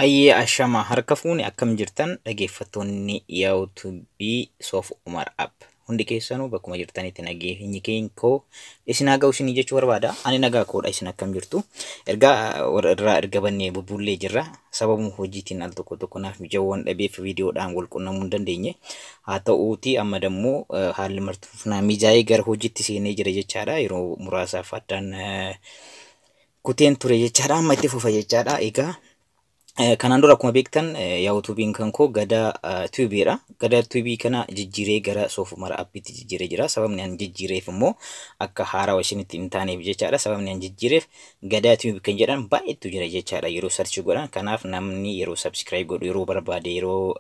Ayyee ashama harka fuuni akkam jirtan dhaggeeffattoonni yuutuubii Soof Umar App hundi keessanuu bakkuma jirtanitti nageenyi koo isin haa ga'u isinii jechuu barbaada. Ani nagaa koodha, isin akkam jirtu? Ergaa irraa erga bannee bubullee jirra. Sababuma hojiitiin al tokko tokko naaf mijaawwan dhabeef viidiyoodhaan wal qunnamuu hin dandeenye. Haa ta'uuti amma dammoo haalli martuuf naa mijaa'ee gara hojiitti seenee jira jechaadha. Yeroo muraasaaf addaan kuteen ture jechaadha. Amma itti fufa jechaadha. Egaa kanaan dura akkuma beektan yuutuubiin kan koo Gadaa Tuubiidha. Gadaa Tuubii kana jijjiiree gara Soof Umar Appiitti jijjiiree jira. Sababni ani jijjiireef immoo akka haarawaa isinitti hin taaneef jechaadha. Sababni ani jijjiireef Gadaa Tuubii kan jedhan baay'eetu jira jechaadha yeroo search godhan. Kanaaf namni yeroo subscribe godhu yeroo barbaade yeroo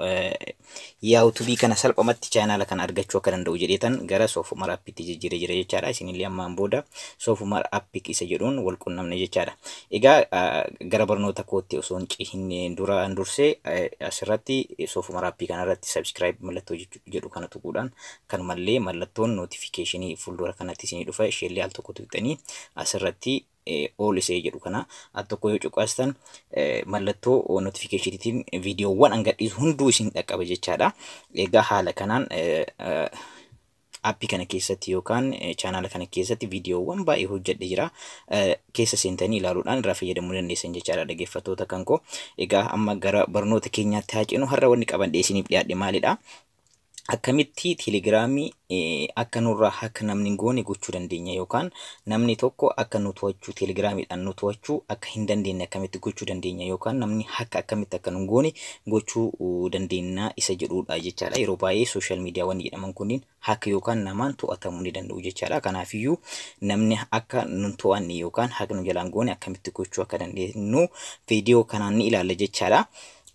yuutuubii kana salphumatti chaanaala kana argachuu akka danda'u jedheetan gara Soof Umar Appiitti jijjiiree jira jechaadha. Isinillee ammaan booda Soof Umar Appii isa jedhuun wal qunnamne jechaadha. Egaa gara barnoota kootti osoo hin cehin duraan dursee asirratti Soof Umar Appii kanarratti subscribe mallattoo jedhu kana tuquudhaan kanumallee mallattoon notifiikeeshinii fuuldura kanatti isinii dhufa, isheellee al tokko tuqxanii asirratti all isee jedhu kana al tokko yoo cuqaastan mallattoo notifiikeeshiniitiin viidiyoowwan an gadhiisu hunduu isin dhaqqaba jechaadha. Egaa haala kanaan aappii kana keessatti yookaan chaanaala kana keessatti viidiyoowwan baay'ee hojjedhe jira. Keessa seentanii ilaaluudhaan irraa fayyadamuu dandeessan jechaadha dhaggeeffattoota kan koo. Egaa amma gara barnoota keenyaatti haa ceenu. Har'a wanni qabadhee isiniif dhiyaadhe maalidha? Akkamitti teelegiraamii akka nurraa akka namni hin goone gochuu dandeenya yookaan namni tokko akka nu to'achuu teelegiraamiidhaan nu to'achuu akka hin dandeenye akkamitti gochuu dandeenya yookaan namni akka akkamitti akka nu hin goone gochuu dandeenya isa jedhudha jechaadha. Yeroo baay'ee sooshaal miidiyaawwan jedhaman kunniin hack yookaan namaan to'atamuu ni danda'u jechaadha. Kanaafiyyuu namni akka nu to'anne yookaan hack nu jalaan goone akkamitti gochuu akka dandeenyu viidiyoo kanaan ni ilaalla jechaadha.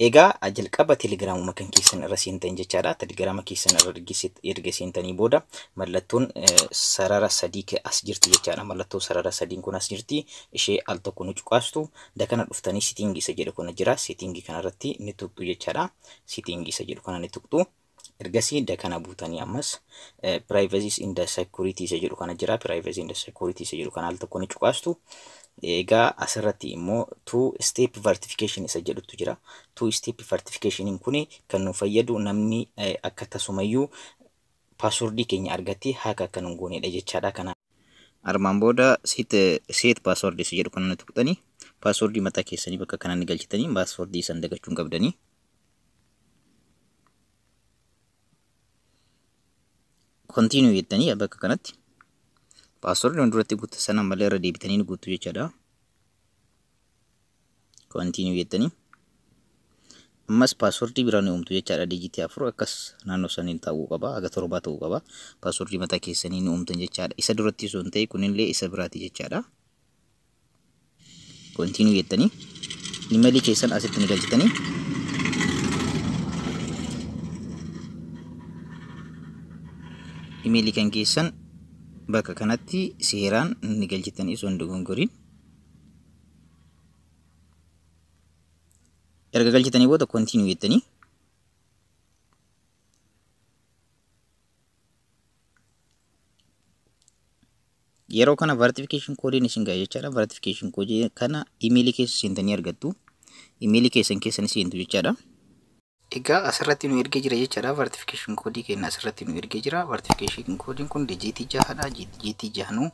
Egaa jalqaba teelegiraamuma kan keessan irra seentan jechaadha. Teelegiraama keessan irra erga seentanii booda mallattoon sarara sadii as jirti jechaadha. Mallattoo sarara sadiin kun as jirti. Ishee al tokko ni cuqaastu. Dakana dhuftanii siitiingii isa jedhu kana jira. Siitiingii kanarratti ni tuqxu jechaadha. Siitiingii isa jedhu kana ni tuqxu. Ergasii dakana buutanii ammas privacy and security isa jedhu kana jira. Privacy and security isa jedhu kana al tokko ni cuqaastu. Egaa asirratti immoo two step verification isa jedhutu jira. Two step verification kuni kan nu fayyadu namni akka tasumayyuu paaswordii keenya argatee haaka akka nu goonedha jechaadha. Kana armaan booda set paaswordii isa jedhu kana ni tuqxanii paaswordii mataa keessanii bakka kana ni galchitanii paaswordii san dagachuu hin qabdanii. Continue jettanii bakka kanatti paaswordii duratti guutte sana malee irra deebitanii ni guuttu jechaadha. Continue jettanii ammas paaswordii biraa ni uumtu jechaadha. Dijitii 4 akkas naannoo saniin ta'uu qaba, haga 7 ta'uu qaba. Paaswordii mataa keessanii ni uumtan jechaadha. Isa duratti osoo hin ta'e kunillee isa biraati jechaadha. Continue jettanii imeelii keessan asitti ni galchitanii. Imeelii kan keessan bakka kanatti seeraan ni galchitanii osoo hin dogongoriin. Erga galchitanii booda continue jettanii yeroo kana verification koodiin isin ga'a jechaadha. Verification koodii kana imeelii keessa seentanii argattu. Imeelii keessan keessa ni seentu jechaadha. Egaa asirratti nu ergee jira jechaadha. Verification koodii keenya asirratti nu ergee jira. Verification koodiin kun dijiitii 6dha. Dijiitii 6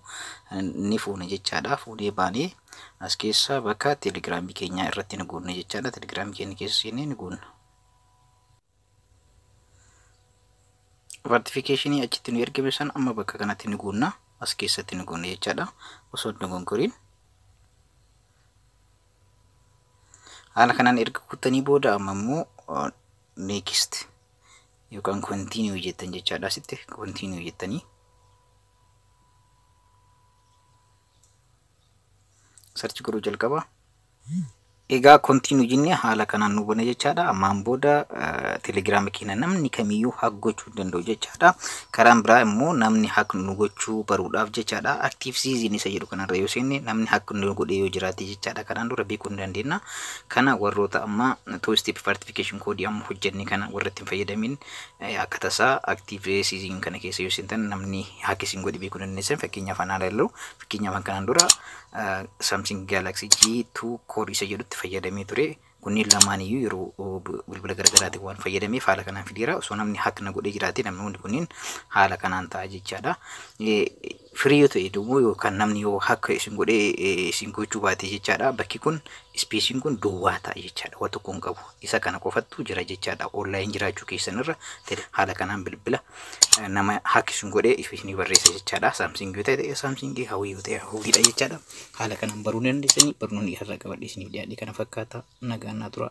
ni fuuna jechaadha. Fuunee baanee as keessa bakka teelegiraamii keenyaa irratti ni guunna jechaadha. Teelegiraamii keenya keessa seennee ni guunna. Verificationii achitti nu ergame sana amma bakka kanatti ni guunna. As keessatti ni guunna jechaadha. Osoo hin dogongoriin. Haala kanaan erga guuttanii booda amma immoo next yookaan continue jettan jechaadha. Asitti continue jettanii search godhuu jalqaba. Egaa continue jennee haala kanaan nu bana jechaadha. Ammaan booda teelegiraama keenya namni kamiyyuu hack gochuu hin danda'u jechaadha. Karaan biraa immoo namni hack nu gochuu baruudhaaf jechaadha. Active season isa jedhu kanarra yoo seenne namni hack nu godhee yoo jiraate jechaadha. Kanaan dura beekuu hin dandeenya. Kana warroota amma two step verification koodii amma hojjenne kana warra ittiin fayyadamin akka tasaa active season kana keessa yoo seentan namni hack isin godhe beekuu dandeessan. Fakkeenyaaf anaa ilaallu. Fakkeenyaaf kanaan dura Samsung Galaxy G2 Core isa jedhutti fayyadamee ture. Kunneen lamaan iyyuu yeroo bilbila garaagaraatiin waan fayyadameef haala kanaan fideera. Osoo namni hack na godhee jiraate namoonni kunniin haala kanaan ta'a jechaadha. Free yoo ta'e immoo yookaan namni yoo hack isin godhee isin gochuu baate jechaadha. Bakki kun, spaceiin kun duwwaa ta'a jechaadha. Waan tokko hin qabu. Isa kana qofattu jira jechaadha. Online jiraachuu keessan irra haala kanaan bilbila nama hack isin godhee isinii barreessa jechaadha. Samsung yoo ta'e Samsung, Huawei yoo ta'e Huaweiidha jechaadha. Haala kanaan baruu ni dandeessanii. Barnoonni irra qabadhee isiniif dhiyaadhe kana fakkaata. Nagaan naa tura.